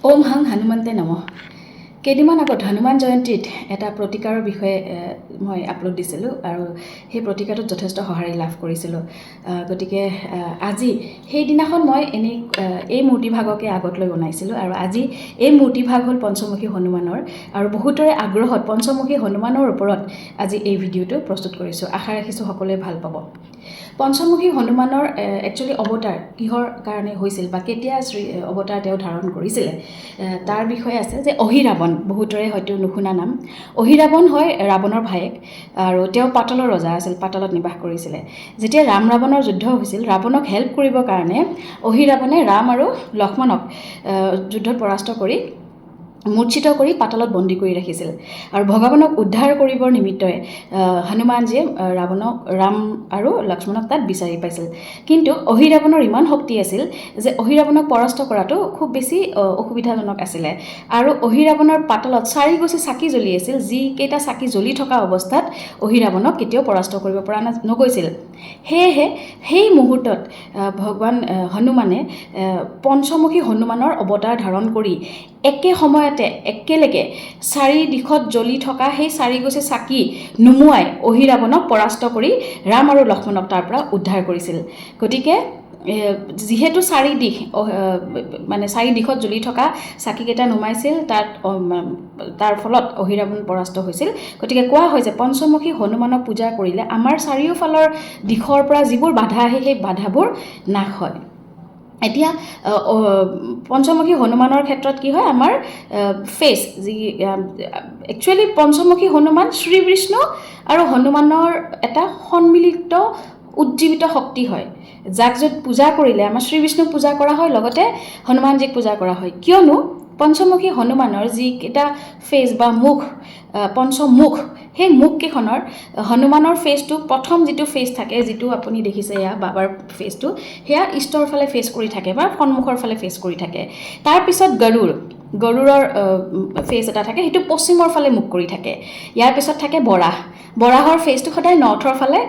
ওম হাং হনুমন্তে নমঃ। কেইদিনমান আগত হনুমান জয়ন্তীত এটা প্ৰতিকাৰৰ বিষয়ে মই আপলোড দিছিলোঁ আৰু সেই প্ৰতিকাৰটোত যথেষ্ট সঁহাৰি লাভ কৰিছিলোঁ। গতিকে আজি সেইদিনাখন মই এনেই এই মূৰ্তিভাগকে আগত লৈ বনাইছিলোঁ আৰু আজি এই মূৰ্তিভাগ হ'ল পঞ্চমুখী হনুমানৰ আৰু বহুতৰে আগ্ৰহত পঞ্চমুখী হনুমানৰ ওপৰত আজি এই ভিডিঅ'টো প্ৰস্তুত কৰিছোঁ। আশা ৰাখিছোঁ সকলোৱে ভাল পাব। পঞ্চমুখী হনুমানৰ একচুৱেলি অৱতাৰ কিহৰ কাৰণে হৈছিল বা কেতিয়া শ্ৰী অৱতাৰ তেওঁ ধাৰণ কৰিছিলে, তাৰ বিষয়ে আছে যে অহিৰাৱণ, বহুতৰে হয়তো নুশুনা নাম। অহিৰাৱণ হয় ৰাৱণৰ ভায়েক আৰু তেওঁ পাতালৰ ৰজা আছিল, পাতালত নিবাস কৰিছিলে। যেতিয়া ৰাম ৰাৱণৰ যুদ্ধ হৈছিল, ৰাৱণক হেল্প কৰিবৰ কাৰণে অহিৰাৱণে ৰাম আৰু লক্ষ্মণক যুদ্ধত পৰাস্ত কৰি, মূৰ্ছিত কৰি পাতালত বন্দী কৰি ৰাখিছিল আৰু ভগৱানক উদ্ধাৰ কৰিবৰ নিমিত্তই হনুমানজীয়ে ৰাৱণক, ৰাম আৰু লক্ষ্মণক তাত বিচাৰি পাইছিল। কিন্তু অহিৰাৱণৰ ইমান শক্তি আছিল যে অহিৰাৱণক পৰাস্ত কৰাটো খুব বেছি অসুবিধাজনক আছিলে আৰু অহিৰাৱণৰ পাতালত চাৰিগছি চাকি জ্বলি আছিল, যিকেইটা চাকি জ্বলি থকা অৱস্থাত অহিৰাৱণক কেতিয়াও পৰাস্ত কৰিব পৰা নগৈছিল। সেয়েহে সেই মুহূৰ্তত ভগৱান হনুমানে পঞ্চমুখী হনুমানৰ অৱতাৰ ধাৰণ কৰি একে সময়তে একেলগে চাৰি দিশত জ্বলি থকা সেই চাৰিগছি চাকি নুমুৱাই অহিৰাৱণক পৰাস্ত কৰি ৰাম আৰু লক্ষ্মণক তাৰ পৰা উদ্ধাৰ কৰিছিল। গতিকে যিহেতু চাৰি দিশ, মানে চাৰি দিশত জ্বলি থকা চাকিকেইটা নুমাইছিল, তাত তাৰ ফলত অহিৰাৱণ পৰাস্ত হৈছিল। গতিকে কোৱা হয় যে পঞ্চমুখী হনুমানক পূজা কৰিলে আমাৰ চাৰিওফালৰ দিশৰ পৰা যিবোৰ বাধা আহে, সেই বাধাবোৰ নাশ হয়। এতিয়া পঞ্চমুখী হনুমানৰ ক্ষেত্ৰত কি হয়, আমাৰ ফেচ যি, একচুৱেলি পঞ্চমুখী হনুমান শ্ৰী বিষ্ণু আৰু হনুমানৰ এটা সন্মিলিত উজ্জীৱিত শক্তি হয়, যাক য'ত পূজা কৰিলে আমাৰ শ্ৰী বিষ্ণুক পূজা কৰা হয়, লগতে হনুমানজীক পূজা কৰা হয়। কিয়নো পঞ্চমুখী হনুমানৰ যিকেইটা ফেচ বা মুখ, পঞ্চমুখ, সেই মুখকেইখনৰ হনুমানৰ ফেচটো, প্ৰথম যিটো ফেচ থাকে, যিটো আপুনি দেখিছে, এয়া বাবাৰ ফেচটো, সেয়া ইষ্টৰ ফালে ফেচ কৰি থাকে বা সন্মুখৰ ফালে ফেচ কৰি থাকে। তাৰপিছত গৰুড়, গৰুড়ৰ ফেচ এটা থাকে, সেইটো পশ্চিমৰ ফালে মুখ কৰি থাকে। ইয়াৰ পিছত থাকে বৰাহ, বৰাহৰ ফেচটো সদায় নৰ্থৰ ফালে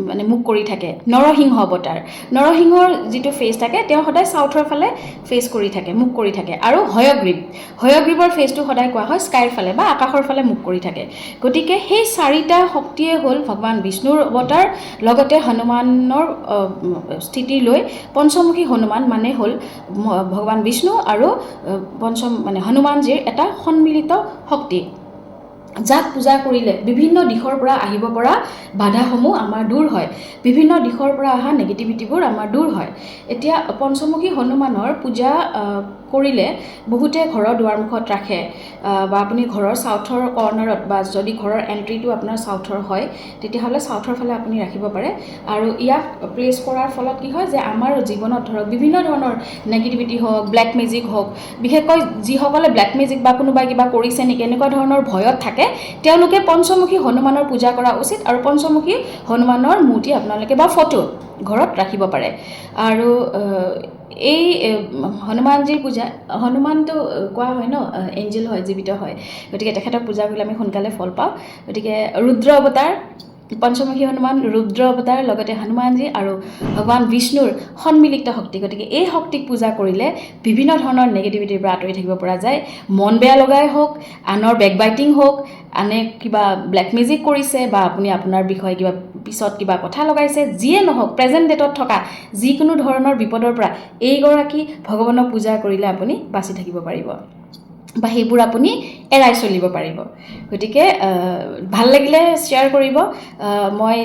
মানে মুখ কৰি থাকে। নৰসিংহ অৱতাৰ, নৰসিংহৰ যিটো ফেচ থাকে, তেওঁ সদায় চাউথৰ ফালে ফেচ কৰি থাকে, মুখ কৰি থাকে। আৰু হয়গ্ৰীৱ, হয়গ্ৰীৱৰ ফেচটো সদায় কোৱা হয় স্কাইৰ ফালে বা আকাশৰ ফালে মুখ কৰি থাকে। গতিকে সেই চাৰিটা শক্তিয়ে হ'ল ভগৱান বিষ্ণুৰ অৱতাৰ, লগতে হনুমানৰ স্থিতি লৈ পঞ্চমুখী হনুমান মানে হ'ল ভগৱান বিষ্ণু আৰু পঞ্চম মানে হনুমানজীৰ এটা সন্মিলিত শক্তি, যাক পূজা কৰিলে বিভিন্ন দিশৰ পৰা আহিব পৰা বাধাসমূহ আমাৰ দূৰ হয়, বিভিন্ন দিশৰ পৰা অহা নেগেটিভিটিবোৰ আমাৰ দূৰ হয়। এতিয়া পঞ্চমুখী হনুমানৰ পূজা কৰিলে বহুতে ঘৰৰ দুৱাৰমুখত ৰাখে বা আপুনি ঘৰৰ চাউথৰ কৰ্ণাৰত বা যদি ঘৰৰ এণ্ট্ৰিটো আপোনাৰ চাউথৰ হয়, তেতিয়াহ'লে চাউথৰ ফালে আপুনি ৰাখিব পাৰে। আৰু ইয়াক প্লেচ কৰাৰ ফলত কি হয় যে আমাৰ জীৱনত ধৰক বিভিন্ন ধৰণৰ নেগেটিভিটি হওক, ব্লেক মেজিক হওক, বিশেষকৈ যিসকলে ব্লেক মেজিক বা কোনোবাই কিবা কৰিছে নেকি এনেকুৱা ধৰণৰ ভয়ত থাকে, তেওঁলোকে পঞ্চমুখী হনুমানৰ পূজা কৰা উচিত আৰু পঞ্চমুখী হনুমানৰ মূৰ্তি আপোনালোকে বা ফটো ঘৰত ৰাখিব পাৰে। আৰু এই হনুমানজীৰ পূজা, হনুমানটো কোৱা হয় ন এঞ্জেল হয়, জীৱিত হয়, গতিকে তেখেতক পূজা কৰিলে আমি সোনকালে ফল পাওঁ। গতিকে ৰুদ্ৰ অৱতাৰ, পঞ্চমুখী হনুমান ৰুদ্ৰ অৱতাৰ, লগতে হনুমানজী আৰু ভগৱান বিষ্ণুৰ সন্মিলিত শক্তি। গতিকে এই শক্তিক পূজা কৰিলে বিভিন্ন ধৰণৰ নেগেটিভিটিৰ পৰা আঁতৰি থাকিব পৰা যায়। মন বেয়া লগাই হওক, আনৰ বেক বাইটিং হওক, আনে কিবা ব্লেক মেজিক কৰিছে বা আপুনি আপোনাৰ বিষয়ে কিবা পিছত কিবা কথা লগাইছে, যিয়ে নহওক, প্ৰেজেণ্ট ডেটত থকা যিকোনো ধৰণৰ বিপদৰ পৰা এইগৰাকী ভগৱানক পূজা কৰিলে আপুনি বাচি থাকিব পাৰিব বা সেইবোৰ আপুনি এৰাই চলিব পাৰিব। গতিকে ভাল লাগিলে শ্বেয়াৰ কৰিব। মই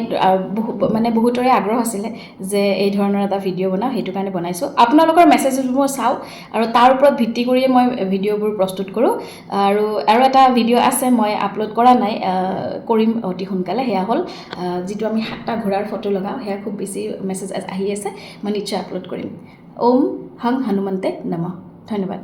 বহু মানে বহুতৰে আগ্ৰহ আছিলে যে এই ধৰণৰ এটা ভিডিঅ' বনাওঁ, সেইটো কাৰণে বনাইছোঁ। আপোনালোকৰ মেছেজবোৰ মই চাওঁ আৰু তাৰ ওপৰত ভিত্তি কৰিয়ে মই ভিডিঅ'বোৰ প্ৰস্তুত কৰোঁ। আৰু আৰু এটা ভিডিঅ' আছে, মই আপলোড কৰা নাই, কৰিম অতি সোনকালে। সেয়া হ'ল যিটো আমি সাতটা ঘোঁৰাৰ ফটো লগাওঁ, সেয়া খুব বেছি মেছেজ আহি আছে, মই নিশ্চয় আপলোড কৰিম। ওম হং হনুমন্তে নমঃ। ধন্যবাদ।